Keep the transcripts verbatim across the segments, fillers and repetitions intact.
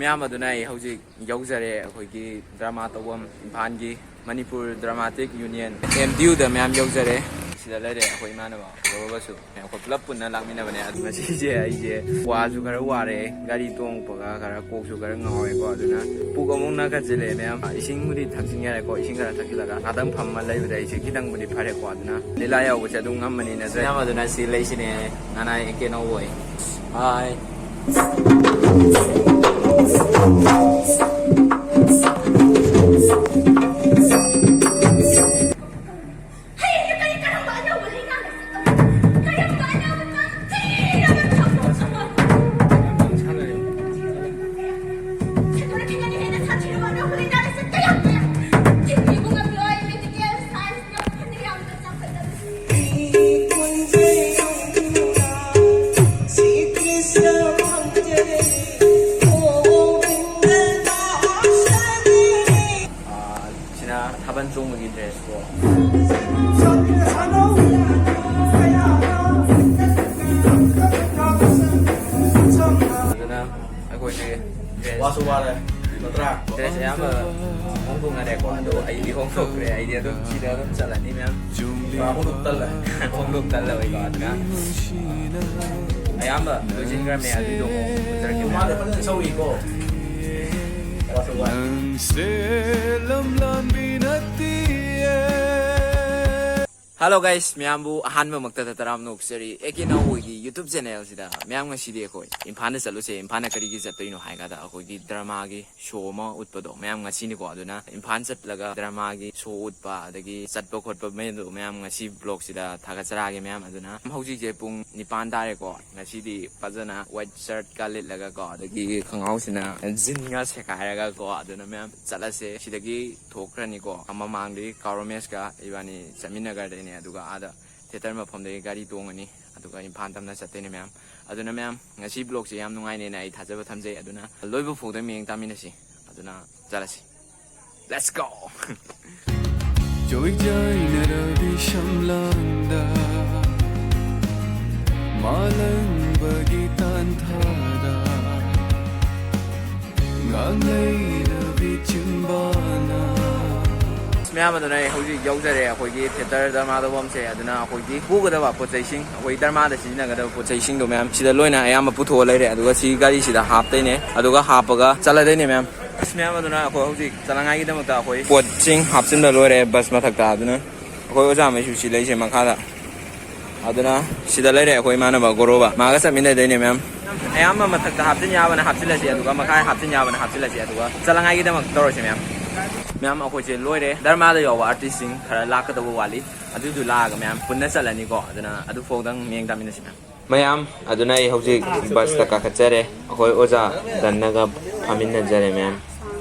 ꯃꯌꯥꯝ ꯑꯗꯨꯅ ꯑꯩ ꯍꯧꯖꯤꯛ ꯌꯧꯖꯔꯦ ꯑꯩꯈꯣꯏꯒꯤ drama ꯇꯧꯐꯝ, ꯏꯝꯐꯥꯜꯒꯤ Manipur dramatic union, M D ꯌꯨꯗ ꯃꯌꯥꯝ ꯌꯧꯖꯔꯦ꯫ ꯁꯤꯗ ꯂꯩꯔꯦ ꯑꯩꯈꯣꯏ ꯏꯃꯥꯟꯅꯕ ꯒꯣꯔꯣꯕꯁꯨ꯫ ꯑꯩꯈꯣꯏ ꯄꯨꯂꯞ ꯄꯨꯟꯅ ꯂꯥꯛꯃꯤꯟꯅꯕꯅꯦ꯫ ꯑꯗꯨ ꯉꯁꯤꯁꯦ ꯑꯩꯁꯦ ꯋꯥꯁꯨ ꯈꯔ ꯋꯥꯔꯦ, ꯒꯥꯔꯤ ꯇꯣꯡꯉꯛꯄꯒ ꯈꯔ ꯀꯣꯛꯁꯨ ꯈꯔ ꯉꯥꯎꯋꯦꯀꯣ꯫ ꯑꯗꯨꯅ ꯄꯨꯛ ꯑꯃꯨꯛ ꯅꯥꯈꯠꯆꯤꯜꯂꯛꯑꯦ ꯃꯌꯥꯝ꯫ ꯏꯁꯤꯡꯕꯨꯗꯤ ꯊꯛꯆꯤꯟ ꯌꯥꯔꯦꯀꯣ, ꯏꯁꯤꯡ ꯈꯔ ꯊꯛꯆꯤꯜꯂꯒ ꯉꯥꯛꯇꯪ ꯐꯝꯃ ꯂꯩꯕꯗ ꯑꯩꯁꯦ ꯈꯤꯇꯪꯕꯨꯗꯤ ꯐꯔꯦꯀꯣ꯫ ꯑꯗꯨꯅ ꯂꯤꯂꯥ ꯌꯥꯎꯕꯁꯦ ꯑꯗꯨꯝ ꯉꯝꯕꯅꯤ ꯅꯠꯇ꯭ꯔꯦ꯫ ꯃꯌꯥꯝ ꯑꯗꯨꯅ ꯁꯤ ꯂꯩꯁꯤꯅꯦ, ꯅꯅꯥꯏ ꯑꯦ ꯀꯦ ꯅꯧꯕꯣꯏ꯫ ꯍꯥꯏ꯫ ꯍꯌꯦꯡꯗ ꯀꯔꯤ ꯀꯔꯝꯕ ꯑꯅꯧꯕ ꯂꯩꯉꯥꯛꯅ ꯆꯠꯀꯗꯕ? ꯀꯔꯝꯕ ꯑꯅꯧꯕ ꯀꯥꯡꯆꯤꯛ ꯑꯃ ꯊꯝꯃꯣ? ꯁꯟꯗꯣꯔꯛꯈꯤꯒꯅꯤ ꯍꯦꯟꯅ ꯁꯥꯊꯤꯔꯕ ꯑꯅꯧꯕ ꯂꯩꯉꯥꯛꯅ ꯆꯠꯄ ꯌꯥꯗꯦ꯫ ꯆꯤꯡꯃꯤꯕꯨ ꯉꯝꯂꯣꯏ, medical science ꯅ ꯐꯅ ꯌꯥꯝꯅ ꯆꯥꯎꯈꯠꯂꯕꯁꯨ꯫ ꯑꯥ, ꯁꯤꯅ ꯊꯥꯕꯜ ꯆꯣꯡꯕꯒꯤ dress ꯀꯣ꯫ ꯑꯗꯨꯅ ꯑꯩꯈꯣꯏꯁꯦ dress, ꯋꯥꯁꯨ ꯋꯥꯔꯦ, ꯅꯠꯇ꯭ꯔꯥ? Dress ꯑꯌꯥꯝꯕ ꯍꯣꯡꯗꯣꯛꯅꯔꯦꯀꯣ, ꯑꯗꯣ ꯑꯩꯗꯤ ꯍꯣꯡꯗꯣꯛꯇ꯭ꯔꯦ, ꯑꯩꯗꯤ ꯑꯗꯨꯝ ꯁꯤꯗ ꯑꯗꯨꯝ ꯆꯠꯂꯅꯤ ꯃꯌꯥꯝ꯫ ꯄꯨꯔꯥ ꯍꯣꯡꯗꯣꯛ ꯇꯜꯂꯦ꯫ ꯍꯣꯡꯗꯣꯛ ꯇꯜꯂꯕꯩꯀꯣ, ꯑꯗꯨꯅ ꯑꯌꯥꯝꯕ ꯂꯣꯏꯁꯤꯟꯈ꯭ꯔꯕꯅꯦ꯫ ꯑꯗꯨꯏꯗꯣ ꯑꯃꯨꯛ ꯎꯠꯆꯔꯛꯀꯦ꯫ ꯃꯥꯗꯤ ꯐꯖꯅ ꯁꯧꯏꯀꯣ꯫ ꯋꯥꯁꯨ ꯋꯥꯔꯦ꯫ ꯅꯪꯁꯦ ꯂꯝꯂꯥꯟꯕꯤ ꯅꯠꯇꯤꯌꯦ꯫ Hello guys, ꯃꯌꯥꯝꯕꯨ ꯑꯍꯥꯟꯕꯃꯛꯇꯗ ꯇꯔꯥꯝꯅ ꯑꯣꯛꯆꯔꯤ꯫ ꯑꯦ ꯀꯦ ꯅꯧꯕꯣꯏꯒꯤ YouTube channel ꯁꯤꯗ꯫ ꯃꯌꯥꯝ, ꯉꯁꯤꯗꯤ ꯑꯩꯈꯣꯏ ꯏꯝꯐꯥꯜꯗ ꯆꯠꯂꯨꯁꯦ꯫ ꯏꯝꯐꯥꯜꯗ ꯀꯔꯤꯒꯤ ꯆꯠꯇꯣꯏꯅꯣ ꯍꯥꯏ ꯀꯥꯟꯗ ꯑꯩꯈꯣꯏꯒꯤ drama ꯒꯤ show ꯑꯃ ꯎꯠꯄꯗꯣ ꯃꯌꯥꯝ ꯉꯁꯤꯅꯤꯀꯣ꯫ ꯑꯗꯨꯅ ꯏꯝꯐꯥꯜ ꯆꯠꯂꯒ drama ꯒꯤ show ꯎꯠꯄ ꯑꯗꯒꯤ ꯆꯠꯄ ꯈꯣꯠꯄ ꯃꯌꯥꯝꯗꯣ ꯃꯌꯥꯝ ꯉꯁꯤ vlog ꯁꯤꯗ ꯊꯥꯒꯠꯆꯔꯛꯑꯒꯦ ꯃꯌꯥꯝ꯫ ꯑꯗꯨꯅ ꯍꯧꯖꯤꯛꯁꯦ ꯄꯨꯡ ꯅꯤꯄꯥꯟ ꯇꯥꯔꯦꯀꯣ꯫ ꯉꯁꯤꯗꯤ ꯐꯖꯅ white shirt ꯀ ꯂꯤꯠꯂꯒꯀꯣ, ꯑꯗꯒꯤ ꯈꯣꯡꯒ꯭ꯔꯥꯎꯁꯤꯅ jean ꯒ ꯁꯦꯒꯥꯏꯔꯒꯀꯣ꯫ ꯑꯗꯨꯅ ꯃꯌꯥꯝ ꯆꯠꯂꯁꯦ꯫ ꯁꯤꯗꯒꯤ ꯊꯣꯛꯈ꯭ꯔꯅꯤꯀꯣ꯫ ꯃꯃꯥꯡꯗꯒꯤ ꯀꯥ ꯔꯣꯃꯦꯁꯀ ꯏꯕꯥꯅꯤ ꯆꯠꯃꯤꯟꯅꯈ꯭ꯔꯗꯣꯏꯅꯦ꯫ ꯑꯗꯨꯒ ꯑꯥꯗ theatre ꯃꯐꯝꯗꯒꯤ ꯒꯥꯔꯤ ꯇꯣꯡꯉꯅꯤ, ꯑꯗꯨꯒ ꯏꯝꯐꯥꯜ ꯇꯝꯅ ꯆꯠꯇꯣꯏꯅꯦ ꯃꯌꯥꯝ꯫ ꯑꯗꯨꯅ ꯃꯌꯥꯝ, ꯉꯁꯤ vlog ꯁꯦ ꯌꯥꯝ ꯅꯨꯡꯉꯥꯏꯅꯦꯅ ꯑꯩ ꯊꯥꯖꯕ ꯊꯝꯖꯩ꯫ ꯑꯗꯨꯅ ꯂꯣꯏꯕ ꯐꯥꯎꯗ ꯃꯤꯠꯌꯦꯡ ꯇꯥꯃꯤꯟꯅꯁꯤ꯫ ꯑꯗꯨꯅ ꯆꯠꯂꯁꯤ꯫ Let's go! ꯆꯣꯏꯖꯥꯏꯅꯔꯕꯤ ꯁꯝꯂꯥꯡꯗ, ꯃꯥꯂꯪꯕꯒꯤ ꯇꯥꯟꯊꯥꯗ꯫ ꯃꯌꯥꯝ ꯑꯗꯨꯅ ꯑꯩ ꯍꯧꯖꯤꯛ ꯌꯧꯖꯔꯦ ꯑꯩꯈꯣꯏꯒꯤ ꯊꯤꯌꯦꯇꯔ ꯗꯔꯃꯥ ꯇꯧꯐꯝꯁꯦ꯫ ꯑꯗꯨꯅ ꯑꯩꯈꯣꯏꯒꯤ ꯄꯨꯒꯗꯕ ꯄꯣꯠ ꯆꯩꯁꯤꯡ, ꯑꯩꯈꯣꯏ ꯗꯔꯃꯥꯗ ꯁꯤꯖꯤꯟꯅꯒꯗꯕ ꯄꯣꯠ ꯆꯩꯁꯤꯡꯗꯣ ꯃꯌꯥꯝ ꯁꯤꯗ ꯂꯣꯏꯅ ꯑꯌꯥꯝꯕ ꯄꯨꯊꯣꯛꯑ ꯂꯩꯔꯦ꯫ ꯑꯗꯨꯒ ꯁꯤ ꯒꯥꯔꯤꯁꯤꯗ ꯍꯥꯞꯇꯣꯏꯅꯦ, ꯑꯗꯨꯒ ꯍꯥꯞꯄꯒ ꯆꯠꯂꯗꯣꯏꯅꯦ ꯃꯌꯥꯝ꯫ ꯑꯁ, ꯃꯌꯥꯝ ꯑꯗꯨꯅ ꯑꯩꯈꯣꯏ ꯍꯧꯖꯤꯛ ꯆꯠꯅꯉꯥꯏꯒꯤꯗꯃꯛꯇ ꯑꯩꯈꯣꯏ ꯄꯣꯠꯁꯤꯡ ꯍꯥꯞꯆꯤꯟꯕ ꯂꯣꯏꯔꯦ ꯕꯁ ꯃꯊꯛꯇ꯫ ꯑꯗꯨꯅ ꯑꯩꯈꯣꯏ ꯑꯣꯖꯥꯉꯩꯁꯨ ꯁꯤ ꯂꯩꯁꯦ ꯃꯈꯥꯗ꯫ ꯑꯗꯨꯅ ꯁꯤꯗ ꯂꯩꯔꯦ ꯑꯩꯈꯣꯏ ꯏꯃꯥꯟꯅꯕ ꯒꯣꯔꯣꯕ, ꯃꯥꯒ ꯆꯠꯃꯤꯟꯅꯗꯣꯏꯅꯦ ꯃꯌꯥꯝ꯫ ꯑꯌꯥꯝꯕ ꯃꯊꯛꯇ ꯍꯥꯞꯆꯤꯟ ꯌꯥꯕꯅ ꯍꯥꯞꯆꯤꯜꯂꯁꯤ, ꯑꯗꯨꯒ ꯃꯈꯥ ꯍꯥꯞꯆꯤꯟ ꯌꯥꯕꯅ ꯍꯥꯞꯆꯤꯜꯂꯁꯤ, ꯑꯗꯨꯒ ꯆꯠꯅꯉꯥꯏꯒꯤꯗꯃꯛ ꯇꯧꯔꯁꯤ ꯃꯌꯥꯝ꯫ ꯃꯌꯥꯝ, ꯑꯩꯈꯣꯏꯁꯦ ꯂꯣꯏꯔꯦ꯫ ꯗꯔꯃꯥꯗ ꯌꯥꯎꯕ ꯑꯥꯔꯇꯤꯁꯁꯤꯡ ꯈꯔ ꯂꯥꯛꯀꯗꯧꯕ ꯋꯥꯠꯂꯤ, ꯑꯗꯨꯏꯗꯨ ꯂꯥꯛꯑꯒ ꯃꯌꯥꯝ ꯄꯨꯟꯅ ꯆꯠꯂꯅꯤꯀꯣ꯫ ꯑꯗꯨꯅ ꯑꯗꯨ ꯐꯥꯎꯗꯪ ꯃꯤꯠꯌꯦꯡ ꯇꯥꯃꯤꯟꯅꯁꯤ ꯃꯌꯥꯝ꯫ ꯃꯌꯥꯝ, ꯑꯗꯨꯅ ꯑꯩ ꯍꯧꯖꯤꯛ ꯕꯁꯇ ꯀꯥꯈꯠꯆꯔꯦ꯫ ꯑꯩꯈꯣꯏ ꯑꯣꯖꯥ ꯗꯟꯅꯒ ꯐꯝꯃꯤꯟꯅꯖꯔꯦ ꯃꯌꯥꯝ꯫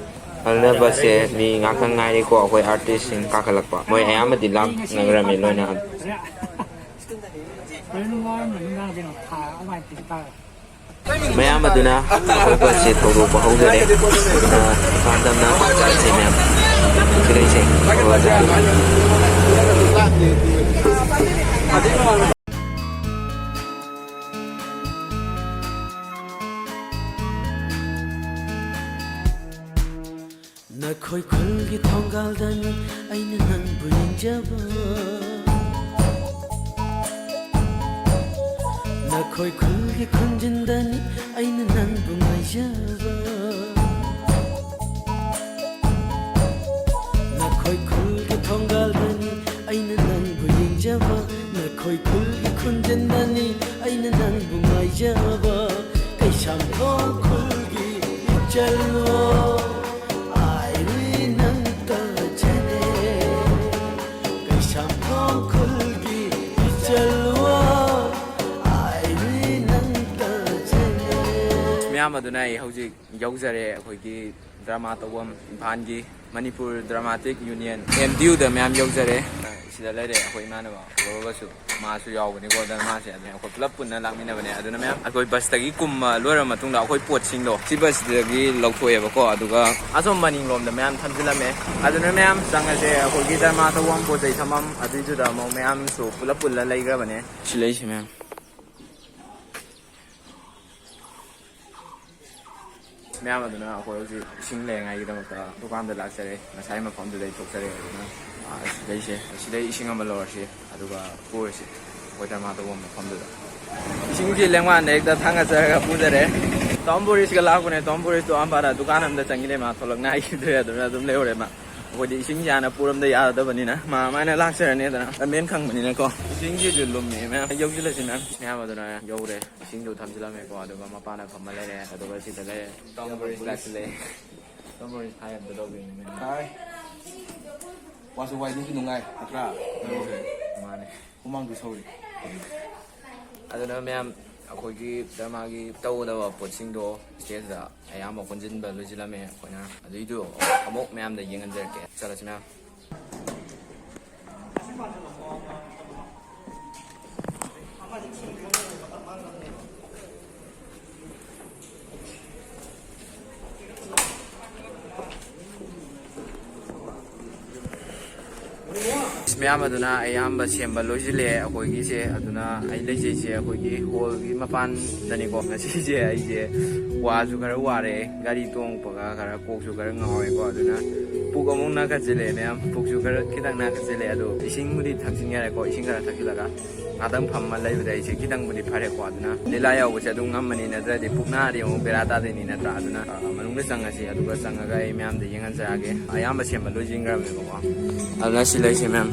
ꯑꯗꯨꯅ ꯕꯁꯁꯦ ꯃꯤ ꯉꯥꯛꯇꯪ ꯉꯥꯏꯔꯤꯀꯣ, ꯑꯩꯈꯣꯏ ꯑꯥꯔꯇꯤꯁꯁꯤꯡ ꯀꯥꯈꯠꯂꯛꯄ꯫ ꯃꯣꯏ ꯑꯌꯥꯝꯕꯗꯤ ꯂꯥꯛꯅꯈ꯭ꯔꯃꯤ ꯂꯣꯏꯅ꯫ ꯃꯌꯥꯝ ꯑꯗꯨꯅ ꯑꯩꯈꯣꯏ ꯕꯁꯁꯦ ꯊꯧꯗꯣꯛꯄ ꯍꯧꯖꯔꯦ꯫ ꯑꯗꯨꯅ ꯇꯞꯅ ꯇꯞꯅ ꯆꯠꯁꯦ ꯃꯌꯥꯝ꯫ ꯁꯤꯗꯩꯁꯦ꯫ ꯅꯈꯣꯏ ꯈꯨꯜꯒꯤ ꯊꯣꯡꯒꯥꯜꯗꯅꯤ ꯑꯩꯅ ꯅꯪꯕꯨ ꯌꯦꯡꯖꯕ꯫ ꯅꯈꯣꯏ ꯈꯨꯜꯒꯤ ꯈꯨꯟꯖꯤꯟꯗꯅꯤ ꯑꯩꯅ ꯅꯪꯕꯨ ꯉꯥꯏꯖꯕ꯫ ꯅꯈꯣꯏ ꯈꯨꯜꯒꯤ ꯊꯣꯡꯒꯥꯜꯗꯅꯤ ꯑꯩꯅ ꯅꯪꯕꯨ ꯌꯦꯡꯖꯕ꯫ ꯅꯈꯣꯏ ꯈꯨꯜꯒꯤ ꯈꯨꯟꯖꯤꯟꯗꯅꯤ ꯑꯩꯅ ꯅꯪꯕꯨ ꯉꯥꯏꯖꯕ꯫ ꯀꯩꯁꯥꯝꯊꯣꯡ ꯈꯨꯜꯒꯤ ꯏꯆꯜꯋꯣ, ꯑꯥꯏꯔꯤ ꯅꯪ ꯇꯥꯖꯅꯦ꯫ ꯀꯩꯁꯥꯝꯊꯣꯡ ꯈꯨꯜꯒꯤ ꯏꯆꯜꯋꯣ, ꯑꯥꯏꯔꯤ ꯅꯪ ꯇꯥꯖꯅꯦ꯫ ꯃꯌꯥꯝ ꯑꯗꯨꯅ ꯑꯩ ꯍꯧꯖꯤꯛ ꯌꯧꯖꯔꯦ ꯑꯩꯈꯣꯏꯒꯤ ꯗ꯭ꯔꯃꯥ ꯇꯧꯐꯝ, ꯏꯝꯐꯥꯜꯒꯤ Manipur dramatic union, M D ꯌꯨꯗ ꯃꯌꯥꯝ ꯌꯧꯖꯔꯦ꯫ ꯁꯤꯗ ꯂꯩꯔꯦ ꯑꯩꯈꯣꯏ ꯏꯃꯥꯟꯅꯕ ꯒꯣꯔꯣꯕꯁꯨ, ꯃꯥꯁꯨ ꯌꯥꯎꯕꯅꯤꯀꯣ ꯗ꯭ꯔꯃꯥꯁꯦ꯫ ꯑꯗꯨꯅ ꯑꯩꯈꯣꯏ ꯄꯨꯂꯞ ꯄꯨꯟꯅ ꯂꯥꯛꯃꯤꯟꯅꯕꯅꯦ꯫ ꯑꯗꯨꯅ ꯃꯌꯥꯝ ꯑꯩꯈꯣꯏ ꯕꯁꯇꯒꯤ ꯀꯨꯝꯕ ꯂꯣꯏꯔꯕ ꯃꯇꯨꯡꯗ ꯑꯩꯈꯣꯏ ꯄꯣꯠꯁꯤꯡꯗꯣ ꯁꯤ ꯕꯁꯁꯤꯗꯒꯤ ꯂꯧꯊꯣꯛꯑꯦꯕꯀꯣ, ꯑꯗꯨꯒ ꯑꯁꯣꯝ ꯃꯅꯤꯡꯂꯣꯝꯗ ꯃꯌꯥꯝ ꯊꯝꯖꯤꯜꯂꯝꯃꯦ꯫ ꯑꯗꯨꯅ ꯃꯌꯥꯝ ꯆꯪꯉꯁꯦ ꯑꯩꯈꯣꯏꯒꯤ ꯗ꯭ꯔꯃꯥ ꯇꯧꯐꯝ ꯄꯣꯠ ꯆꯩ ꯊꯝꯐꯝ ꯑꯗꯨꯏꯗꯨꯗ ꯑꯃꯨꯛ ꯃꯌꯥꯝꯁꯨ ꯄꯨꯂꯞ ꯄꯨꯜꯂ ꯂꯩꯈ꯭ꯔꯕꯅꯦ꯫ ꯁꯤ ꯂꯩꯁꯤ ꯃꯌꯥꯝ꯫ ꯃꯌꯥꯝ ꯑꯗꯨꯅ ꯑꯩꯈꯣꯏ ꯍꯧꯖꯤꯛ ꯏꯁꯤꯡ ꯂꯩꯅꯉꯥꯏꯒꯤꯗꯃꯛꯇ ꯗꯨꯀꯥꯟꯗ ꯂꯥꯛꯆꯔꯦ꯫ ꯉꯁꯥꯏ ꯃꯐꯝꯗꯨꯗꯩ ꯊꯣꯛꯆꯔꯦ꯫ ꯑꯗꯨꯅ, ꯑꯥ, ꯁꯤꯗꯩꯁꯦ, ꯁꯤꯗꯩ ꯏꯁꯤꯡ ꯑꯃ ꯂꯧꯔꯁꯤ, ꯑꯗꯨꯒ ꯄꯨꯔꯁꯤ ꯑꯩꯈꯣꯏ ꯗꯔꯃꯥ ꯇꯧꯕ ꯃꯐꯝꯗꯨꯗ꯫ ꯏꯁꯤꯡꯁꯤ ꯂꯦꯡꯃꯥꯟꯗ ꯍꯦꯛꯇ ꯊꯥꯡꯒꯠꯆꯔꯒ ꯄꯨꯖꯔꯦ꯫ ꯇꯥꯃꯣ ꯕꯣꯔꯤꯁꯀ ꯂꯥꯛꯄꯅꯦ꯫ ꯇꯥꯃꯣ ꯕꯣꯔꯤꯁꯇꯣ ꯑꯝꯕꯥꯗ ꯗꯨꯀꯥꯟ ꯑꯝꯗ ꯆꯪꯈꯤꯗ꯭ꯔꯦ, ꯃꯥ ꯊꯣꯛꯂꯛꯅ ꯍꯥꯏꯈꯤꯗ꯭ꯔꯦ꯫ ꯑꯗꯨꯅ ꯑꯗꯨꯝ ꯂꯩꯍꯧꯔꯦ ꯃꯥ꯫ ꯑꯩꯈꯣꯏꯗꯤ ꯏꯁꯤꯡꯁꯤ ꯍꯥꯟꯅ ꯄꯨꯔꯝꯗ ꯌꯥꯗꯕꯅꯤꯅ ꯃꯥ ꯃꯥꯅ ꯂꯥꯛꯆꯔꯅꯤꯗꯅ ꯂꯝꯕꯦꯟ ꯈꯪꯕꯅꯤꯅꯀꯣ꯫ ꯏꯁꯤꯡꯁꯤꯁꯨ ꯂꯨꯝꯃꯤ ꯃꯌꯥꯝ꯫ ꯌꯧꯁꯤꯜꯂꯁꯤ ꯃꯌꯥꯝ꯫ ꯃꯌꯥꯝ ꯑꯗꯨꯅ ꯌꯧꯔꯦ꯫ ꯏꯁꯤꯡꯗꯨ ꯊꯝꯖꯤꯜꯂꯝꯃꯦꯀꯣ꯫ ꯑꯗꯨꯒ ꯃꯄꯥꯟꯗ ꯐꯝꯃ ꯂꯩꯔꯦ꯫ ꯑꯗꯨꯒ ꯁꯤꯗ ꯂꯩꯔꯦ꯫ ꯇꯥꯃꯣ ꯕꯣꯔꯤꯁ ꯂꯥꯛꯁꯤꯜꯂꯦ꯫ ꯇꯥꯃꯣ ꯕꯣꯔꯤꯁ ꯐꯥꯏ ꯑꯝꯇ ꯇꯧꯕꯤꯌꯨꯅꯦ ꯃꯌꯥꯝ꯫ ꯍꯥꯏ꯫ ꯋꯥꯁꯨ ꯋꯥꯏ, ꯅꯨꯡꯁꯨ ꯅꯨꯡꯉꯥꯏ, ꯅꯠꯇ꯭ꯔꯥ? ꯃꯥꯅꯦ꯫ ꯍꯨꯃꯥꯡꯁꯨ ꯁꯧꯔꯤ꯫ ꯑꯗꯨꯅ ꯃꯌꯥꯝ, ꯑꯩꯈꯣꯏꯒꯤ ꯗ꯭ꯔꯃꯥꯒꯤ ꯇꯧꯒꯗꯕ ꯄꯣꯠꯁꯤꯡꯗꯣ ꯁ꯭ꯇꯦꯖꯇ ꯑꯌꯥꯝꯕ ꯍꯣꯟꯖꯤꯟꯕ ꯂꯣꯏꯁꯤꯜꯂꯝꯃꯦ ꯑꯩꯈꯣꯏꯅ꯫ ꯑꯗꯨꯏꯗꯨ ꯑꯃꯨꯛ ꯃꯌꯥꯝꯗ ꯌꯦꯡꯍꯟꯖꯔꯛꯀꯦ꯫ ꯆꯠꯂꯁꯤ ꯃꯌꯥꯝ꯫ ꯃꯌꯥꯝ ꯑꯗꯨꯅ ꯑꯌꯥꯝꯕ ꯁꯦꯝꯕ ꯂꯣꯏꯁꯤꯜꯂꯦ ꯑꯩꯈꯣꯏꯒꯤꯁꯦ꯫ ꯑꯗꯨꯅ ꯑꯩ ꯂꯩꯖꯩꯁꯦ ꯑꯩꯈꯣꯏꯒꯤ ꯍꯣꯜꯒꯤ ꯃꯄꯥꯟꯗꯅꯤꯀꯣ꯫ ꯉꯁꯤꯁꯦ ꯑꯩꯁꯦ ꯋꯥꯁꯨ ꯈꯔ ꯋꯥꯔꯦ, ꯒꯥꯔꯤ ꯇꯣꯡꯉꯛꯄꯒ ꯈꯔ ꯀꯣꯛꯁꯨ ꯈꯔ ꯉꯥꯎꯔꯦꯀꯣ꯫ ꯑꯗꯨꯅ ꯄꯨꯛ ꯑꯃꯨꯛ ꯅꯥꯈꯠꯆꯤꯜꯂꯦ ꯃꯌꯥꯝ꯫ ꯄꯨꯛꯁꯨ ꯈꯔ ꯈꯤꯇꯪ ꯅꯥꯈꯠꯆꯤꯜꯂꯦ꯫ ꯑꯗꯣ ꯏꯁꯤꯡꯕꯨꯗꯤ ꯊꯛꯆꯤꯟ ꯌꯥꯔꯦꯀꯣ꯫ ꯏꯁꯤꯡ ꯈꯔ ꯊꯛꯆꯤꯜꯂꯒ ꯉꯥꯛꯇꯪ ꯐꯝꯃ ꯂꯩꯕꯗ ꯑꯩꯁꯦ ꯈꯤꯇꯪꯕꯨꯗꯤ ꯐꯔꯦꯀꯣ꯫ ꯑꯗꯨꯅ ꯂꯤꯂꯥ ꯌꯥꯎꯕꯁꯦ ꯑꯗꯨꯝ ꯉꯝꯃꯅꯤ, ꯅꯠꯇ꯭ꯔꯗꯤ ꯄꯨꯛ ꯅꯥꯔꯗꯤ ꯑꯃꯨꯛ ꯕꯦꯔꯥ ꯇꯥꯗꯣꯏꯅꯤ, ꯅꯠꯇ꯭ꯔꯥ? ꯑꯗꯨꯅ, ꯑ, ꯃꯅꯨꯡꯗ ꯆꯪꯉꯁꯤ, ꯑꯗꯨꯒ ꯆꯪꯉꯒ ꯑꯩ ꯃꯌꯥꯝꯗ ꯌꯦꯡꯍꯟꯖꯔꯛꯑꯒꯦ꯫ ꯑꯌꯥꯝꯕ ꯁꯦꯝꯕ ꯂꯣꯏꯁꯤꯟꯈ꯭ꯔꯕꯅꯦꯕꯀꯣ꯫ ꯑꯗꯨꯅ ꯁꯤ ꯂꯩꯁꯦ ꯃꯌꯥꯝ꯫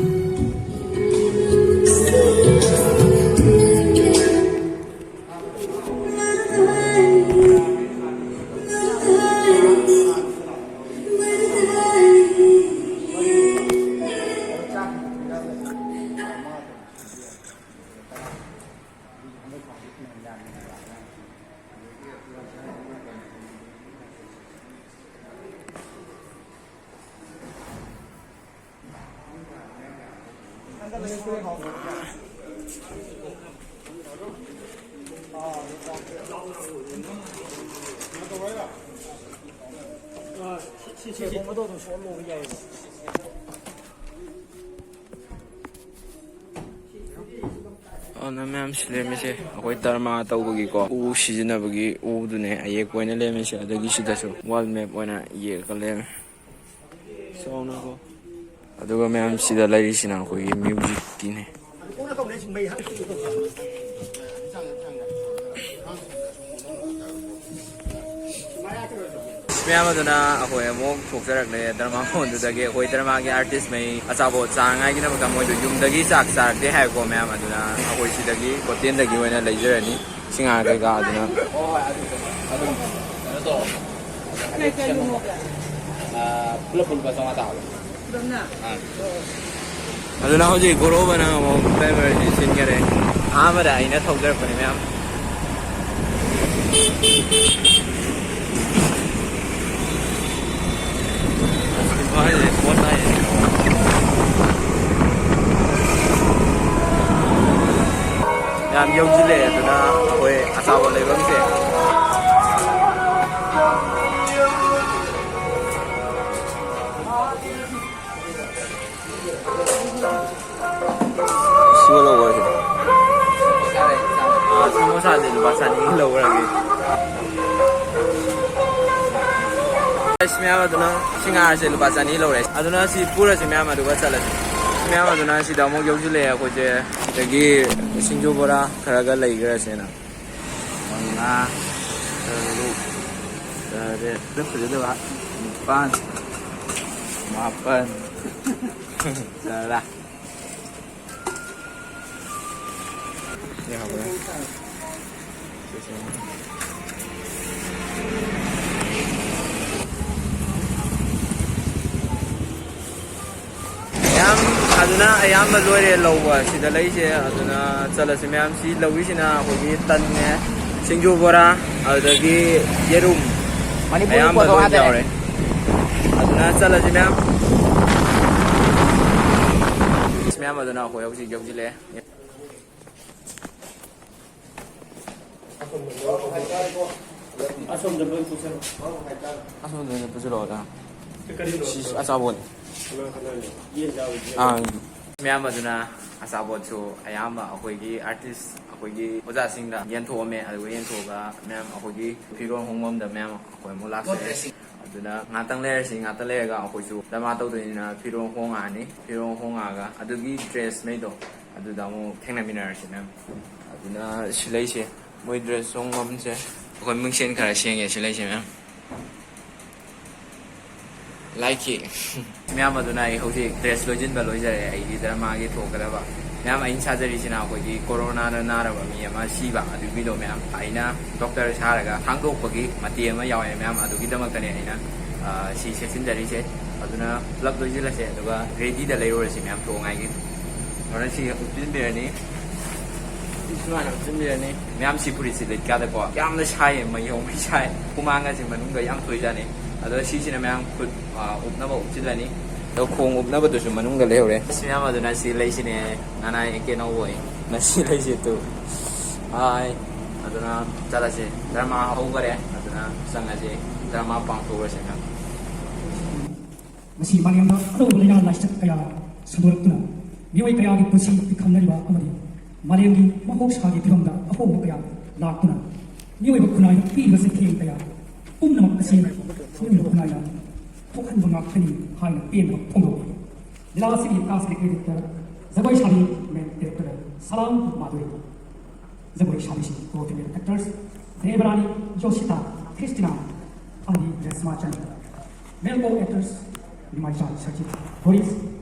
ꯑꯗꯨꯅ ꯃꯌꯥꯝ ꯁꯤ ꯂꯩꯔꯝꯃꯤꯁꯦ ꯑꯩꯈꯣꯏ ꯙꯔꯃ ꯇꯧꯕꯒꯤꯀꯣ ꯎ ꯁꯤꯖꯤꯟꯅꯕꯒꯤ ꯎꯗꯨꯅꯦ ꯑꯌꯦꯛꯄ ꯑꯣꯏꯅ ꯂꯩꯔꯝꯃꯤꯁꯦ꯫ ꯑꯗꯒꯤ ꯁꯤꯗꯁꯨ ꯋꯥꯜ ꯃꯦꯞ ꯑꯣꯏꯅ ꯌꯦꯛꯑꯒ ꯂꯩꯔꯝꯃꯤ꯫ ꯆꯥꯎꯅꯀꯣ꯫ ꯑꯗꯨꯒ ꯃꯌꯥꯝ ꯁꯤꯗ ꯂꯩꯔꯤꯁꯤꯅ ꯑꯩꯈꯣꯏꯒꯤ ꯃ꯭ꯌꯨꯖꯤꯛꯀꯤꯅꯦ꯫ ꯃꯌꯥꯝ ꯑꯗꯨꯅ ꯑꯩꯈꯣꯏ ꯑꯃꯨꯛ ꯊꯣꯛꯆꯔꯛꯂꯦ ꯙꯔꯃꯥ ꯍꯣꯜꯗꯨꯗꯒꯤ꯫ ꯑꯩꯈꯣꯏ ꯙꯔꯃꯥꯒꯤ ꯑꯥꯔꯇꯤꯁ ꯃꯩ ꯑꯆꯥꯄꯣꯠ ꯆꯥꯅꯉꯥꯏꯒꯤꯗꯃꯛꯇ ꯃꯣꯏꯗꯣ ꯌꯨꯝꯗꯒꯤ ꯆꯥꯛ ꯆꯥꯔꯛꯇꯦ ꯍꯥꯏꯀꯣ ꯃꯌꯥꯝ꯫ ꯑꯗꯨꯅ ꯑꯩꯈꯣꯏ ꯁꯤꯗꯒꯤ ꯍꯣꯇꯦꯜꯗꯒꯤ ꯑꯣꯏꯅ ꯂꯩꯖꯔꯅꯤ꯫ ꯁꯤꯡꯍꯥꯔ ꯀꯩꯀꯥ ꯑꯗꯨꯅ꯫ ꯑꯣ, ꯍꯣꯏ, ꯑꯗꯨꯝ, ꯑꯗꯨꯝ ꯀꯩꯅꯣ ꯇꯧꯔꯣ꯫ ꯑꯗꯨꯝ ꯀꯩ ꯀꯩ ꯂꯨꯍꯣꯡꯒꯦ? ꯑꯥ, ꯄꯨꯂꯞ ꯄꯨꯟꯕ ꯆꯥꯝꯃꯉꯥ ꯇꯥꯕ꯫ ꯑꯗꯨꯝꯅ? ꯑꯥ꯫ ꯑꯗꯨꯅ ꯍꯧꯖꯤꯛ ꯒꯣꯔꯣꯕꯅ ꯑꯃꯨꯛ ꯗ꯭ꯔꯥꯏꯚꯔꯁꯤ ꯁꯤꯟꯈꯔꯦ꯫ ꯑꯍꯥꯟꯕꯗ ꯑꯩꯅ ꯊꯧꯖꯔꯛꯄꯅꯤ ꯃꯌꯥꯝ꯫ ꯌꯥꯝ ꯌꯧꯁꯤꯜꯂꯛꯑꯦ ꯑꯗꯨꯅ ꯑꯩꯈꯣꯏ ꯑꯆꯥꯄꯣꯠ ꯂꯩꯐꯝꯁꯦ꯫ ꯁꯤꯃ ꯂꯧꯔꯁꯤ꯫ ꯑꯥ, ꯁꯃꯣꯁꯥꯁꯦ ꯂꯨꯄꯥ ꯆꯅꯤꯒꯤ ꯂꯧꯔꯒꯦ꯫ ꯑꯁ, ꯃꯌꯥꯝ ꯑꯗꯨꯅ ꯁꯤꯡꯍꯥꯔꯁꯦ ꯂꯨꯄꯥ ꯆꯅꯤ ꯂꯧꯔꯦ꯫ ꯑꯗꯨꯅ ꯁꯤ ꯄꯨꯔꯁꯤ ꯃꯌꯥꯝ ꯑꯗꯨꯒ ꯆꯠꯂꯁꯤ꯫ ꯃꯌꯥꯝ ꯑꯗꯨꯅ ꯁꯤꯗ ꯑꯃꯨꯛ ꯌꯧꯁꯤꯜꯂꯛꯑꯦ ꯑꯩꯈꯣꯏꯁꯦ꯫ ꯁꯤꯗꯒꯤ ꯁꯤꯡꯖꯨ ꯕꯣꯔꯥ ꯈꯔꯒ ꯂꯩꯈ꯭ꯔꯁꯦꯅ꯫ ꯃꯉꯥ, ꯇꯔꯨꯛ, ꯇꯔꯦꯠ, ꯐꯖꯗꯕ, ꯅꯤꯄꯥꯟ, ꯃꯥꯄꯟ, ꯇꯔꯥ꯫ ꯌꯥꯕ꯭ꯔꯥ? ꯃꯌꯥꯝ ꯑꯗꯨꯅ ꯑꯌꯥꯝꯕ ꯂꯣꯏꯔꯦ ꯂꯧꯕ ꯁꯤꯗ ꯂꯩꯁꯦ꯫ ꯑꯗꯨꯅ ꯆꯠꯂꯁꯤ ꯃꯌꯥꯝ꯫ ꯁꯤ ꯂꯧꯔꯤꯁꯤꯅ ꯑꯩꯈꯣꯏꯒꯤ ꯇꯟꯅꯦ, ꯁꯤꯡꯖꯨ ꯕꯣꯔꯥ, ꯑꯗꯨꯗꯒꯤ ꯌꯦꯔꯨꯝ, ꯃꯅꯤꯄꯨꯔꯤ ꯑꯌꯥꯝꯕ ꯄꯣꯠꯇꯣ ꯂꯣꯏ ꯉꯥꯛꯇꯅꯦ꯫ ꯌꯥꯎꯔꯦ꯫ ꯑꯗꯨꯅ ꯆꯠꯂꯁꯤ ꯃꯌꯥꯝ꯫ ꯃꯌꯥꯝ ꯑꯗꯨꯅ ꯑꯩꯈꯣꯏ ꯍꯧꯖꯤꯛ ꯌꯧꯁꯤꯜꯂꯛꯑꯦ꯫ ꯑꯁꯣꯝꯗ ꯂꯣꯏ ꯄꯨꯁꯤꯜꯂꯣ꯫ ꯑꯁꯣꯝꯗ ꯂꯣꯏ ꯄꯨꯁꯤꯜꯂꯣ, ꯑꯣꯖꯥ꯫ ꯁꯤ ꯑꯆꯥꯄꯣꯠ꯫ ꯑꯥ꯫ ꯃꯌꯥꯝ ꯑꯗꯨꯅ ꯑꯆꯥꯄꯣꯠꯁꯨ ꯑꯌꯥꯝꯕ ꯑꯩꯈꯣꯏꯒꯤ ꯑꯥꯔꯇꯤꯁ, ꯑꯩꯈꯣꯏꯒꯤ ꯑꯣꯖꯥꯁꯤꯡꯗ ꯌꯦꯟꯊꯣꯛꯑꯝꯃꯦ꯫ ꯑꯗꯨꯒ ꯌꯦꯟꯊꯣꯛꯑꯒ ꯃꯌꯥꯝ ꯑꯩꯈꯣꯏꯒꯤ ꯐꯤꯔꯣꯜ ꯍꯣꯡꯐꯝꯗ ꯃꯌꯥꯝ ꯑꯩꯈꯣꯏ ꯑꯃꯨꯛ ꯂꯥꯛꯆꯔꯦ꯫ ꯑꯗꯨꯅ ꯉꯥꯛꯇꯪ ꯂꯩꯔꯁꯤ, ꯉꯥꯛꯇꯪ ꯂꯩꯔꯒ ꯑꯩꯈꯣꯏꯁꯨ ꯗ꯭ꯔꯃꯥ ꯇꯧꯗꯣꯏꯅꯤꯅ ꯐꯤꯔꯣꯜ ꯍꯣꯡꯉꯛꯑꯅꯤ꯫ ꯐꯤꯔꯣꯜ ꯍꯣꯡꯉꯛꯑꯒ ꯑꯗꯨꯒꯤ ꯗ꯭ꯔꯦꯁꯉꯩꯗꯣ ꯑꯗꯨꯗ ꯑꯃꯨꯛ ꯊꯦꯡꯅꯃꯤꯟꯅꯔꯁꯤ ꯃꯌꯥꯝ꯫ ꯑꯗꯨꯅ ꯁꯤ ꯂꯩꯁꯦ, ꯃꯣꯏ ꯗ꯭ꯔꯦꯁ ꯍꯣꯡꯐꯝꯁꯦ꯫ ꯑꯩꯈꯣꯏ ꯃꯤꯡꯁꯦꯟ ꯈꯔ ꯁꯦꯡꯉꯦ ꯁꯤ ꯂꯩꯁꯦ ꯃꯌꯥꯝ꯫ ꯂꯥꯏꯛꯀꯤ ꯃꯌꯥꯝ ꯑꯗꯨꯅ ꯑꯩ ꯍꯧꯖꯤꯛ ꯗ꯭ꯔꯦꯁ ꯂꯣꯏꯁꯤꯟꯕ ꯂꯣꯏꯖꯔꯦ꯫ ꯑꯩꯒꯤ ꯗ꯭ꯔꯃꯥꯒꯤ ꯊꯣꯛꯀꯗꯕ ꯃꯌꯥꯝ ꯑꯩꯅ ꯁꯥꯖꯔꯤꯁꯤꯅ ꯑꯩꯈꯣꯏꯒꯤ ꯀꯣꯔꯣꯅꯥꯅ ꯅꯥꯔꯕ ꯃꯤ ꯑꯃ ꯁꯤꯕ ꯑꯗꯨꯒꯤꯗꯣ ꯃꯌꯥꯝ ꯑꯩꯅ ꯗꯣꯛꯇꯔ ꯁꯥꯔꯒ ꯍꯥꯡꯗꯣꯛꯄꯒꯤ ꯃꯇꯦꯛ ꯑꯃ ꯌꯥꯎꯋꯦ ꯃꯌꯥꯝ꯫ ꯑꯗꯨꯒꯤꯗꯃꯛꯇꯅꯦ ꯑꯩꯅ, ꯑ, ꯁꯤ ꯁꯦꯠꯆꯤꯟꯖꯔꯤꯁꯦ꯫ ꯑꯗꯨꯅ ꯄꯨꯂꯞ ꯂꯣꯏꯁꯤꯜꯂꯁꯦ ꯑꯗꯨꯒ ꯔꯦꯗꯤꯗ ꯂꯩꯔꯨꯔꯁꯤ ꯃꯌꯥꯝ ꯊꯣꯛꯉꯥꯏꯒꯤ꯫ ꯑꯗꯨꯅ ꯁꯤ ꯎꯞꯁꯤꯟꯕꯤꯔꯅꯤ꯫ ꯁꯨꯃꯥꯏꯅ ꯎꯞꯁꯤꯟꯕꯤꯔꯅꯤ꯫ ꯃꯌꯥꯝ ꯁꯤ ꯐꯨꯔꯤꯠꯁꯤ ꯂꯤꯠꯀꯥꯟꯗꯀꯣ ꯌꯥꯝꯅ ꯁꯥꯏꯌꯦ, ꯃꯩ ꯍꯧꯃꯩ ꯁꯥꯏ꯫ ꯍꯨꯃꯥꯡꯒꯁꯦ ꯃꯅꯨꯡꯗ ꯌꯥꯝ ꯊꯣꯛꯏꯖꯥꯠꯅꯤ꯫ ꯑꯗꯣ ꯁꯤꯁꯤꯅ ꯃꯌꯥꯝ ꯈꯨꯠ, ꯑ, ꯎꯞꯅꯕ ꯎꯞꯁꯤꯜꯂꯅꯤ꯫ ꯑꯗꯣ ꯈꯣꯡ ꯎꯞꯅꯕꯗꯨꯁꯨ ꯃꯅꯨꯡꯗ ꯂꯩꯍꯧꯔꯦ꯫ ꯑꯁ, ꯃꯌꯥꯝ ꯑꯗꯨꯅ ꯁꯤ ꯂꯩꯁꯤꯅꯦ꯫ ꯅꯅꯥꯏ ꯑꯦ ꯀꯦ ꯅꯧꯕꯣꯏ꯫ ꯉꯁꯤ ꯂꯩꯁꯤ ꯇꯨ꯫ ꯍꯥꯏ꯫ ꯑꯗꯨꯅ ꯆꯠꯂꯁꯤ꯫ ꯗ꯭ꯔꯃꯥ ꯍꯧꯈꯔꯦ꯫ ꯑꯗꯨꯅ ꯆꯪꯉꯁꯤ꯫ ꯗ꯭ꯔꯃꯥ ꯄꯥꯡꯊꯣꯛꯎꯔꯁꯤ ꯃꯌꯥꯝ꯫ ꯉꯁꯤ ꯃꯥꯂꯦꯝꯗ ꯑꯅꯧꯕ ꯂꯥꯏꯅꯥ ꯂꯥꯏꯆꯠ ꯀꯌꯥ ꯁꯟꯗꯣꯔꯛꯇꯨꯅ ꯃꯤꯑꯣꯏ ꯀꯌꯥꯒꯤ ꯄꯨꯟꯁꯤ ꯄꯤꯛꯊꯝꯅꯔꯤꯕ ꯑꯃꯗꯤ ꯃꯥꯂꯦꯝꯒꯤ ꯃꯍꯧꯁꯥꯒꯤ ꯐꯤꯕꯝꯗ ꯑꯍꯣꯡꯕ ꯀꯌꯥ ꯂꯥꯛꯇꯨꯅ ꯃꯤꯑꯣꯏꯕ ꯈꯨꯟꯅꯥꯏꯗ ꯄꯤꯔꯤꯕ ꯆꯩꯊꯦꯡ ꯀꯌꯥ ꯄꯨꯝꯅꯃꯛ ꯑꯁꯤ ꯃꯤꯑꯣꯏꯕ ꯈꯨꯟꯅꯥꯏꯅ ꯊꯣꯛꯍꯟꯕ ꯉꯥꯛꯇꯅꯤ ꯍꯥꯏꯅ ꯄꯦꯟꯗꯕ ꯐꯣꯡꯗꯣꯛꯂꯤ꯫ ꯂꯤꯂꯥ ꯑꯁꯤꯒꯤ cast and creator ꯖꯒꯣꯏ ꯁꯥꯕꯤ main character ꯁꯂꯥꯝ ꯃꯥꯙꯨꯔꯤ꯫ ꯖꯒꯣꯏ ꯁꯥꯕꯤꯁꯤꯡ co-female actors ꯗꯦꯕꯔꯥꯅꯤ, ꯌꯣꯁꯤꯇꯥ, ꯈ꯭ꯔꯤꯁꯇꯤꯅꯥ ꯑꯃꯗꯤ ꯔꯦꯁꯃꯥ ꯆꯅꯤ꯫ Male co-actors ꯅꯤꯃꯥꯏꯆꯥ ꯁꯔꯖꯤꯠ, ꯕꯣꯔꯤꯁ,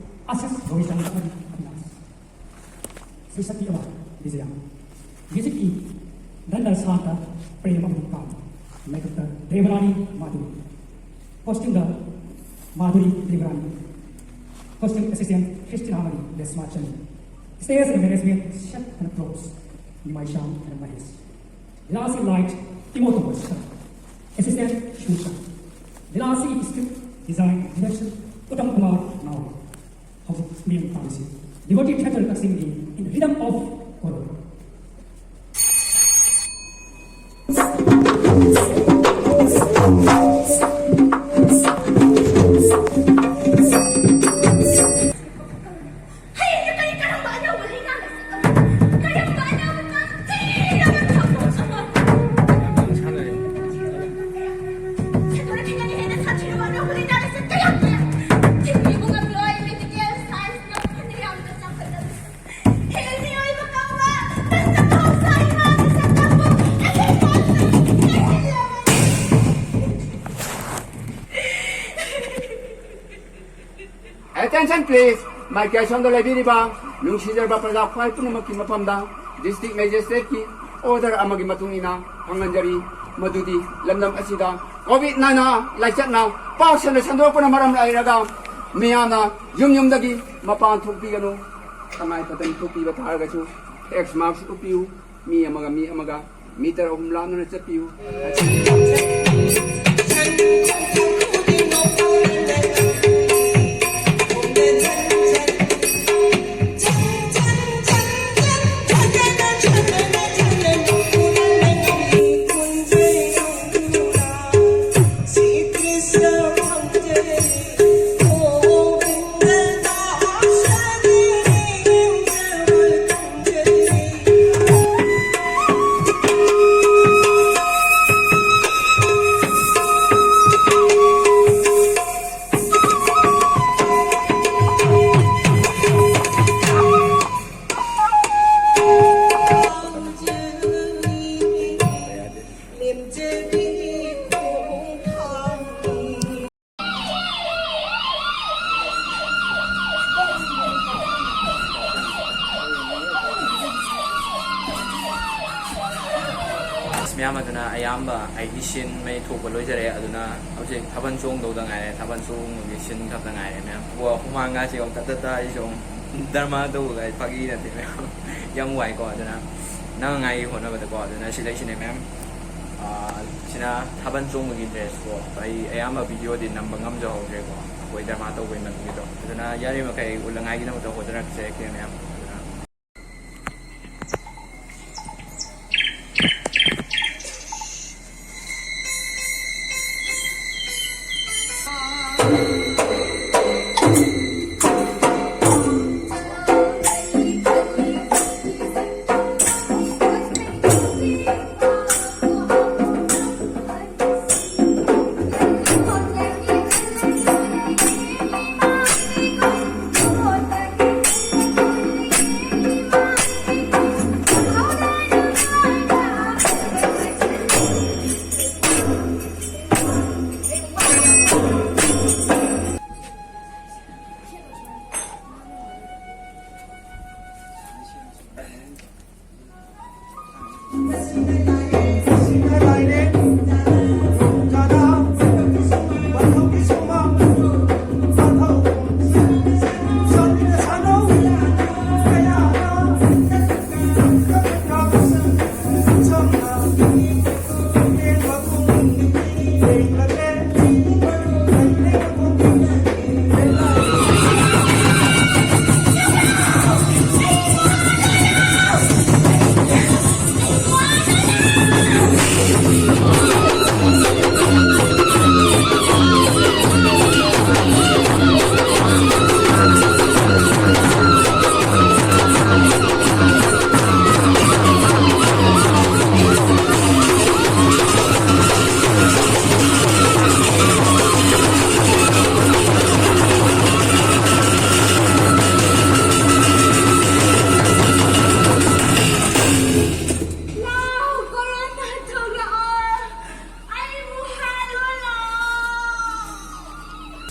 ꯑꯥꯁꯤꯁ ꯔꯣꯍꯤꯆꯟꯗ꯭ꯔ ꯑꯃꯗꯤ ꯑꯕꯤꯅꯥꯁ꯫ ꯁꯩꯁꯛꯄꯤ ꯑꯃ ꯕꯤꯖꯌꯥ꯫ Music ꯀꯤ ꯗꯟꯗ ꯁꯥꯟꯇ ꯄ꯭ꯔꯦꯝ ꯑꯃꯗꯤ ꯀꯥꯝ꯫ ꯃꯦꯀꯞꯇ ꯗꯦꯕꯔꯥꯅꯤ ꯃꯥꯙꯨꯔꯤ꯫ Costume ꯗ ꯃꯥꯙꯨꯔꯤ ꯗꯦꯕꯔꯥꯅꯤ꯫ Costume assistant ꯈ꯭ꯔꯤꯁꯇꯤꯅꯥ ꯑꯃꯗꯤ ꯔꯦꯁꯃꯥ ꯆꯅꯤ꯫ Stage and management, set and props ꯅꯤꯃꯥꯏꯆꯥ and Mahesh. ꯂꯤꯂꯥ ꯑꯁꯤ light ꯇꯤꯃꯣ ꯇꯣꯃꯁ꯫ Assistant ꯁꯨꯁꯥ꯫ ꯂꯤꯂꯥ ꯑꯁꯤꯒꯤ script design direction Uttam Kumar ꯅꯥꯎꯔꯦꯝ꯫ ꯍꯧꯖꯤꯛ ꯃꯤꯠꯌꯦꯡ ꯇꯥꯕꯤꯁꯤ Liberty Theatre ꯀꯛꯆꯤꯡꯒꯤ In the Rhythm of Koro꯫ Attention please, ꯃꯥꯏꯀꯩ ꯑꯁꯣꯝꯗ ꯂꯩꯕꯤꯔꯤꯕ ꯅꯨꯡꯁꯤꯖꯔꯕ ꯄ꯭ꯔꯖꯥ ꯈ꯭ꯋꯥꯏ ꯄꯨꯝꯅꯃꯛꯀꯤ ꯃꯐꯝꯗ district magistrate ꯀꯤ order ꯑꯃꯒꯤ ꯃꯇꯨꯡ ꯏꯟꯅ ꯈꯪꯍꯟꯖꯔꯤ, ꯃꯗꯨꯗꯤ ꯂꯝꯗꯝ ꯑꯁꯤꯗ COVID ꯅꯥꯏꯅ ꯂꯥꯏꯆꯠꯅ ꯄꯥꯛ ꯁꯟꯅ ꯁꯟꯗꯣꯔꯛꯄꯅ ꯃꯔꯝ ꯂꯩꯔꯒ ꯃꯤꯌꯥꯝꯅ ꯌꯨꯝ ꯌꯨꯝꯗꯒꯤ ꯃꯄꯥꯟ ꯊꯣꯛꯄꯤꯒꯅꯨ꯫ ꯇꯉꯥꯏ ꯐꯗꯅ ꯊꯣꯛꯄꯤꯕ ꯇꯥꯔꯒꯁꯨ face mask ꯎꯞꯄꯤꯌꯨ꯫ ꯃꯤ ꯑꯃꯒ ꯃꯤ ꯑꯃꯒ ꯃꯤꯇꯔ ꯑꯍꯨꯝ ꯂꯥꯞꯅꯅ ꯆꯠꯄꯤꯌꯨ꯫ ꯑꯁ, ꯃꯌꯥꯝ, ꯑꯗꯨꯅ ꯑꯌꯥꯝꯕ ꯑꯩꯒꯤ ꯁꯤꯟ ꯃꯩ ꯊꯣꯛꯄ ꯂꯣꯏꯖꯔꯦ꯫ ꯑꯗꯨꯅ ꯍꯧꯖꯤꯛ ꯊꯥꯕꯜ ꯆꯣꯡꯗꯧꯗ ꯉꯥꯏꯔꯦ, ꯊꯥꯕꯜ ꯆꯣꯡꯕꯒꯤ ꯁꯤꯟ ꯈꯛꯇ ꯉꯥꯏꯔꯦ ꯃꯌꯥꯝ꯫ ꯋꯥ, ꯍꯨꯃꯥꯡꯒꯁꯦ ꯑꯃꯨꯛ ꯇꯠ ꯇꯠ ꯇꯥꯔꯤꯁꯦ ꯑꯃꯨꯛ ꯗ꯭ꯔꯃꯥ ꯇꯧꯕꯒ ꯐꯥꯒꯤ ꯅꯠꯇꯦ ꯃꯌꯥꯝ꯫ ꯌꯥꯝ ꯋꯥꯏꯀꯣ꯫ ꯑꯗꯨꯅ ꯅꯪꯉꯥꯏꯒꯤ ꯍꯣꯠꯅꯕꯗꯀꯣ꯫ ꯑꯗꯨꯅ ꯁꯤ ꯂꯩꯁꯤꯅꯦ ꯃꯌꯥꯝ꯫ ꯑꯥ, ꯁꯤꯅ ꯊꯥꯕꯜ ꯆꯣꯡꯕꯒꯤ dress ꯀꯣ꯫ ꯑꯩ ꯑꯌꯥꯝꯕ video ꯗꯤ ꯅꯝꯕ ꯉꯝꯖꯍꯧꯗ꯭ꯔꯦꯀꯣ, ꯑꯩꯈꯣꯏ ꯗ꯭ꯔꯃꯥ ꯇꯧꯕꯩ ꯃꯇꯨꯡꯒꯤꯗꯣ꯫ ꯑꯗꯨꯅ ꯌꯥꯔꯤꯃꯈꯩ ꯎꯠꯂꯉꯥꯏꯒꯤꯗꯃꯛꯇ ꯍꯣꯠꯅꯔꯛꯁꯦ ꯀꯦ ꯃꯌꯥꯝ꯫ ꯑꯗꯨꯅ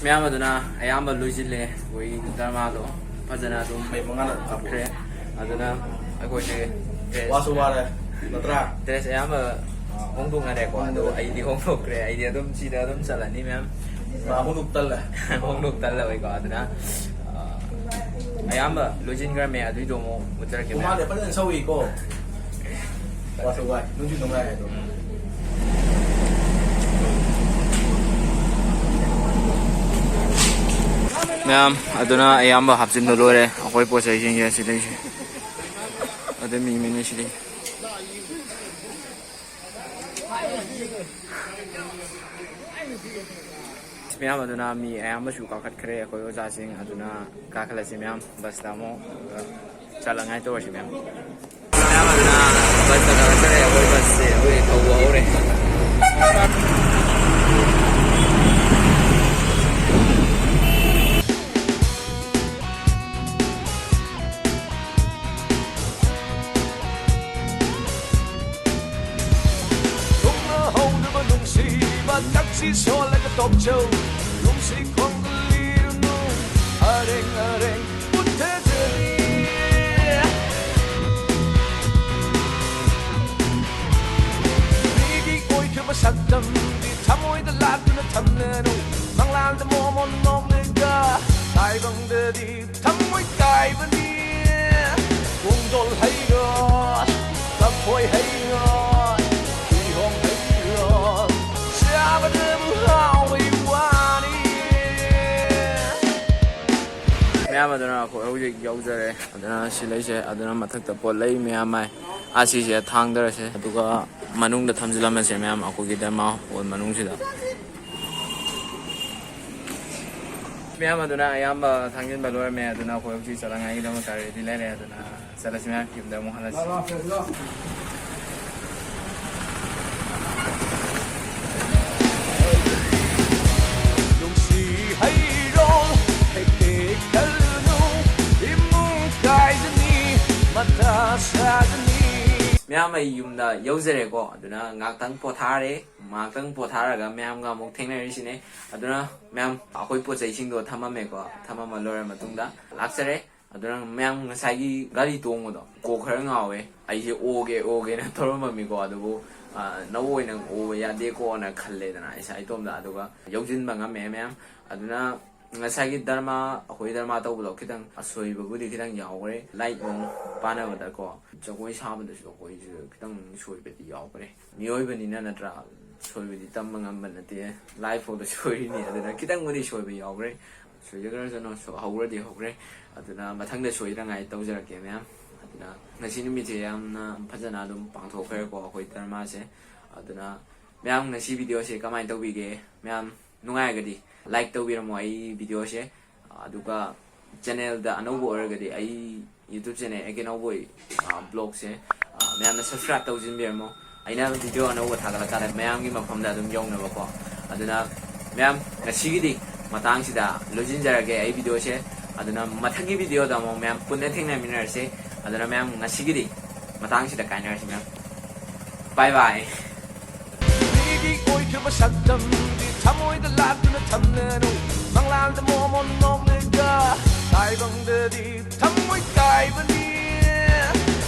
ꯃꯌꯥꯝ ꯑꯗꯨꯅ ꯑꯌꯥꯝꯕ ꯂꯣꯏꯁꯤꯜꯂꯦ, ꯑꯩꯈꯣꯏ ꯗ꯭ꯔꯃꯥꯗꯣ ꯐꯖꯅ ꯑꯗꯨꯝ ꯃꯩ ꯃꯉꯥꯅ ꯀꯥꯞꯈ꯭ꯔꯦ꯫ ꯑꯗꯨꯅ ꯑꯩꯈꯣꯏꯁꯦ ꯗ꯭ꯔꯦꯁ ꯋꯥꯁꯨ ꯋꯥꯔꯦ, ꯅꯠꯇ꯭ꯔꯥ? ꯗ꯭ꯔꯦꯁ ꯑꯌꯥꯝꯕ ꯍꯣꯡꯗꯣꯛꯅꯔꯦꯀꯣ, ꯑꯗꯣ ꯑꯩꯗꯤ ꯍꯣꯡꯗꯣꯛꯇ꯭ꯔꯦ, ꯑꯩꯗꯤ ꯑꯗꯨꯝ ꯁꯤꯗ ꯑꯗꯨꯝ ꯆꯠꯂꯅꯤ ꯃꯌꯥꯝ꯫ ꯃꯥ ꯍꯣꯡꯗꯣꯛ ꯇꯜꯂꯦ꯫ ꯍꯣꯡꯗꯣꯛ ꯇꯜꯂꯕꯩꯀꯣ꯫ ꯑꯗꯨꯅ ꯑ, ꯑꯌꯥꯝꯕ ꯂꯣꯏꯁꯤꯟꯈ꯭ꯔꯃꯦ, ꯑꯗꯨꯏꯗꯣ ꯑꯃꯨꯛ ꯎꯠꯆꯔꯛꯀꯦ ꯃꯌꯥꯝ꯫ ꯍꯨꯃꯥꯡꯗꯤ ꯐꯖꯅ ꯁꯧꯏꯀꯣ꯫ ꯋꯥꯁꯨ ꯋꯥꯏ, ꯅꯨꯡꯁꯨ ꯅꯨꯡꯉꯥꯏ ꯑꯗꯣ꯫ ꯃꯌꯥꯝ ꯑꯗꯨꯅ ꯑꯌꯥꯝꯕ ꯍꯥꯞꯆꯤꯟꯕ ꯂꯣꯏꯔꯦ, ꯑꯩꯈꯣꯏ ꯄꯣꯠ ꯆꯩꯁꯤꯡꯁꯦ ꯁꯤꯗꯩꯁꯦ꯫ ꯑꯗꯩ ꯃꯤ ꯃꯤꯅꯤ ꯁꯤꯗꯩ꯫ ꯃꯌꯥꯝ ꯑꯗꯨꯅ ꯃꯤ ꯑꯌꯥꯝꯕꯁꯨ ꯀꯥꯈꯠꯈ꯭ꯔꯦ ꯑꯩꯈꯣꯏ ꯑꯣꯖꯥꯁꯤꯡ꯫ ꯑꯗꯨꯅ ꯀꯥꯈꯠꯂꯁꯤ ꯃꯌꯥꯝ, ꯕꯁꯇ ꯑꯃꯨꯛ꯫ ꯑꯗꯨꯒ ꯆꯠꯂꯉꯥꯏ ꯇꯧꯔꯁꯤ ꯃꯌꯥꯝ꯫ ꯃꯌꯥꯝ ꯑꯗꯨꯅ ꯕꯁꯇ ꯀꯥꯈꯠꯈ꯭ꯔꯦ, ꯑꯩꯈꯣꯏ ꯕꯁꯁꯦ ꯍꯧꯖꯤꯛ ꯊꯧꯕ ꯍꯧꯔꯦ꯫ ꯊꯨꯡꯅ ꯍꯧꯅꯕ ꯅꯨꯡꯁꯤꯕ ꯅꯛꯁꯤ ꯁꯣꯜꯂꯒ ꯇꯣꯛꯆꯧ꯫ ꯅꯨꯡꯁꯤ ꯈꯣꯡꯒꯨꯜ ꯂꯤꯔꯨꯅꯨ, ꯑꯔꯦꯡ ꯑꯔꯦꯡ ꯄꯨꯊꯖꯔꯤ꯫ ꯃꯤꯒꯤ ꯑꯣꯏꯈ꯭ꯔꯕ ꯁꯛꯇꯝꯗꯤ ꯊꯃꯣꯏꯗ ꯂꯥꯠꯇꯨꯅ ꯊꯝꯂꯅꯨ꯫ ꯃꯪꯂꯥꯟꯗ ꯃꯣꯃꯣꯟ ꯅꯣꯛꯂꯒ ꯇꯥꯏꯕꯪꯗꯗꯤ ꯊꯃꯣꯏ ꯀꯥꯏꯕꯅꯤ꯫ ꯄꯨꯡꯗꯣꯜ ꯍꯩꯔꯣꯏ, ꯀꯐꯣꯏ ꯍꯩꯔꯣꯏ, ꯀꯤꯍꯣꯝ ꯍꯩꯔꯣꯏ, ꯆꯥꯕꯗꯕꯨ ꯍꯥꯎꯕꯩ ꯋꯥꯅꯤ꯫ ꯃꯌꯥꯝ ꯑꯗꯨꯅ ꯑꯩꯈꯣꯏ ꯍꯧꯖꯤꯛ ꯌꯧꯖꯔꯦ꯫ ꯑꯗꯨꯅ ꯁꯤ ꯂꯩꯁꯦ, ꯑꯗꯨꯅ ꯃꯊꯛꯇ ꯄꯣꯠ ꯂꯩ ꯃꯌꯥꯝ ꯃꯥꯏ ꯑꯁꯤꯁꯦ ꯊꯥꯡꯗꯔꯁꯦ, ꯑꯗꯨꯒ ꯃꯅꯨꯡꯗ ꯊꯝꯖꯤꯜꯂꯝꯃꯁꯦ ꯃꯌꯥꯝ, ꯑꯩꯈꯣꯏꯒꯤ ꯙꯔꯃ ꯍꯣꯜ ꯃꯅꯨꯡꯁꯤꯗ꯫ ꯃꯌꯥꯝ ꯑꯗꯨꯅ ꯑꯌꯥꯝꯕ ꯊꯥꯡꯖꯤꯟꯕ ꯂꯣꯏꯔꯝꯃꯦ꯫ ꯑꯗꯨꯅ ꯑꯩꯈꯣꯏ ꯍꯧꯖꯤꯛ ꯆꯠꯂꯉꯥꯏꯒꯤꯗꯃꯛꯇ ꯔꯦꯗꯤ ꯂꯩꯔꯦ꯫ ꯑꯗꯨꯅ ꯆꯠꯂꯁꯤ ꯃꯌꯥꯝ, ꯌꯨꯝꯗ ꯑꯃꯨꯛ ꯍꯜꯂꯁꯤ꯫ ꯅꯨꯡꯁꯤ ꯍꯩꯔꯣ, ꯍꯦꯛ ꯍꯦꯛ ꯈꯜꯂꯨ, ꯏꯃꯨꯡ ꯀꯥꯏꯒꯅꯤ, ꯃꯊꯥ ꯁꯥꯒꯅꯤ꯫ ꯃꯌꯥꯝ, ꯑꯩ ꯌꯨꯝꯗ ꯌꯧꯖꯔꯦꯀꯣ꯫ ꯑꯗꯨꯅ ꯉꯥꯛꯇꯪ ꯄꯣꯊꯥꯔꯦ꯫ ꯉꯥꯏꯍꯥꯛꯇꯪ ꯄꯣꯊꯥꯔꯒ ꯃꯌꯥꯝꯒ ꯑꯃꯨꯛ ꯊꯦꯡꯅꯔꯤꯁꯤꯅꯦ꯫ ꯑꯗꯨꯅ ꯃꯌꯥꯝ, ꯑꯩꯈꯣꯏ ꯄꯣꯠ ꯆꯩꯁꯤꯡꯗꯣ ꯊꯝꯃꯝꯃꯦꯀꯣ, ꯊꯝꯃꯝꯃ ꯂꯣꯏꯔ ꯃꯇꯨꯡꯗ ꯂꯥꯛꯆꯔꯦ꯫ ꯑꯗꯨꯅ ꯃꯌꯥꯝ, ꯉꯁꯥꯏꯒꯤ ꯒꯥꯔꯤ ꯇꯣꯡꯕꯗꯣ ꯀꯣꯛ ꯈꯔ ꯉꯥꯎꯋꯦ꯫ ꯑꯩꯁꯦ ꯑꯣꯒꯦ ꯑꯣꯒꯦꯅ ꯇꯧꯔꯝꯃꯝꯃꯤꯀꯣ, ꯑꯗꯨꯕꯨ ꯑ, ꯅꯧꯕ ꯑꯣꯏꯅ ꯑꯣꯕ ꯌꯥꯗꯦꯀꯣꯅ ꯈꯜꯂꯦꯗꯅ ꯏꯁꯥ ꯏꯇꯣꯝꯗ, ꯑꯗꯨꯒ ꯌꯧꯁꯤꯟꯕ ꯉꯝꯃꯦ ꯃꯌꯥꯝ꯫ ꯑꯗꯨꯅ ꯉꯁꯥꯏꯒꯤ ꯙꯔꯃ, ꯑꯩꯈꯣꯏ ꯙꯔꯃ ꯇꯧꯕꯗꯣ ꯈꯤꯇꯪ ꯑꯁꯣꯏꯕꯕꯨꯗꯤ ꯈꯤꯇꯪ ꯌꯥꯎꯈ꯭ꯔꯦ꯫ ꯂꯥꯏꯠ ꯅꯨꯡ ꯄꯥꯟꯅꯕꯗꯀꯣ, ꯖꯒꯣꯏ ꯁꯥꯕꯗꯁꯨ ꯑꯩꯈꯣꯏꯁꯨ ꯈꯤꯇꯪ ꯁꯣꯏꯕꯗꯤ ꯌꯥꯎꯈ꯭ꯔꯦ꯫ ꯃꯤꯑꯣꯏꯕꯅꯤꯅ ꯅꯠꯇ꯭ꯔꯥ, ꯁꯣꯏꯕꯗꯤ ꯇꯝꯕ ꯉꯝꯕ ꯅꯠꯇꯦ꯫ ꯂꯥꯏꯐꯥꯎꯗ ꯁꯣꯏꯔꯤꯅꯤ, ꯑꯗꯨꯅ ꯈꯤꯇꯪꯕꯨꯗꯤ ꯁꯣꯏꯕ ꯌꯥꯎꯈ꯭ꯔꯦ꯫ ꯁꯣꯏꯖꯈ꯭ꯔꯁꯅꯨ, ꯁꯣ-, ꯍꯧꯈ꯭ꯔꯗꯤ ꯍꯧꯈ꯭ꯔꯦ꯫ ꯑꯗꯨꯅ ꯃꯊꯪꯗ ꯁꯣꯏꯗꯅꯉꯥꯏ ꯇꯧꯖꯔꯛꯀꯦ ꯃꯌꯥꯝ꯫ ꯑꯗꯨꯅ ꯉꯁꯤ ꯅꯨꯃꯤꯠꯁꯦ ꯌꯥꯝꯅ ꯐꯖꯅ ꯑꯗꯨꯝ ꯄꯥꯡꯊꯣꯛꯈ꯭ꯔꯦꯀꯣ ꯑꯩꯈꯣꯏ ꯙꯔꯃꯁꯦ꯫ ꯑꯗꯨꯅ ꯃꯌꯥꯝ, ꯉꯁꯤ ꯚꯤꯗꯤꯑꯣꯁꯦ ꯀꯃꯥꯏꯅ ꯇꯧꯕꯤꯒꯦ? ꯃꯌꯥꯝ ꯅꯨꯡꯉꯥꯏꯔꯒꯗꯤ ꯂꯥꯏꯛ ꯇꯧꯕꯤꯔꯝꯃꯣ ꯑꯩ ꯚꯤꯗꯤꯑꯣꯁꯦ꯫ ꯑꯗꯨꯒ ꯆꯦꯅꯦꯜꯗ ꯑꯅꯧꯕ ꯑꯣꯏꯔꯒꯗꯤ ꯑꯩ YouTube ꯆꯦꯅꯦꯜ ꯑꯦ ꯀꯦ ꯅꯥꯎꯕꯣꯏ, ꯑ, ꯕ꯭ꯂꯣꯒꯁꯦ, ꯑ, ꯃꯌꯥꯝꯅ ꯁꯕꯁꯀ꯭ꯔꯥꯏꯕ ꯇꯧꯁꯤꯟꯕꯤꯔꯝꯃꯣ꯫ ꯑꯩꯅ ꯚꯤꯗꯤꯑꯣ ꯑꯅꯧꯕ ꯊꯥꯒꯠꯂꯀꯥꯟꯗ ꯃꯌꯥꯝꯒꯤ ꯃꯐꯝꯗ ꯑꯗꯨꯝ ꯌꯧꯅꯕꯀꯣ꯫ ꯑꯗꯨꯅ ꯃꯌꯥꯝ, ꯉꯁꯤꯒꯤꯗꯤ ꯃꯇꯥꯡꯁꯤꯗ ꯂꯣꯏꯁꯤꯟꯖꯔꯒꯦ ꯑꯩ ꯚꯤꯗꯤꯑꯣꯁꯦ꯫ ꯑꯗꯨꯅ ꯃꯊꯪꯒꯤ ꯚꯤꯗꯤꯑꯣꯗ ꯑꯃꯨꯛ ꯃꯌꯥꯝ ꯄꯨꯟꯅ ꯊꯦꯡꯅꯃꯤꯟꯅꯔꯁꯦ꯫ ꯑꯗꯨꯅ ꯃꯌꯥꯝ, ꯉꯁꯤꯒꯤꯗꯤ ꯃꯇꯥꯡꯁꯤꯗ ꯀꯥꯏꯅꯔꯁꯤ ꯃꯌꯥꯝ꯫ ꯕꯥꯏ ꯕꯥꯏ꯫ ꯃꯤꯒꯤ ꯑꯣꯏꯈ꯭ꯔꯕ ꯁꯛꯇꯝꯗꯤ ꯊꯃꯣꯏꯗ ꯂꯥꯠꯇꯨꯅ ꯊꯝꯂꯅꯨ꯫ ꯃꯪꯂꯥꯟꯗ ꯃꯣꯃꯣꯟ ꯅꯣꯛꯂꯒ ꯇꯥꯏꯕꯪꯗꯗꯤ ꯊꯃꯣꯏ ꯀꯥꯏꯕꯅꯤ꯫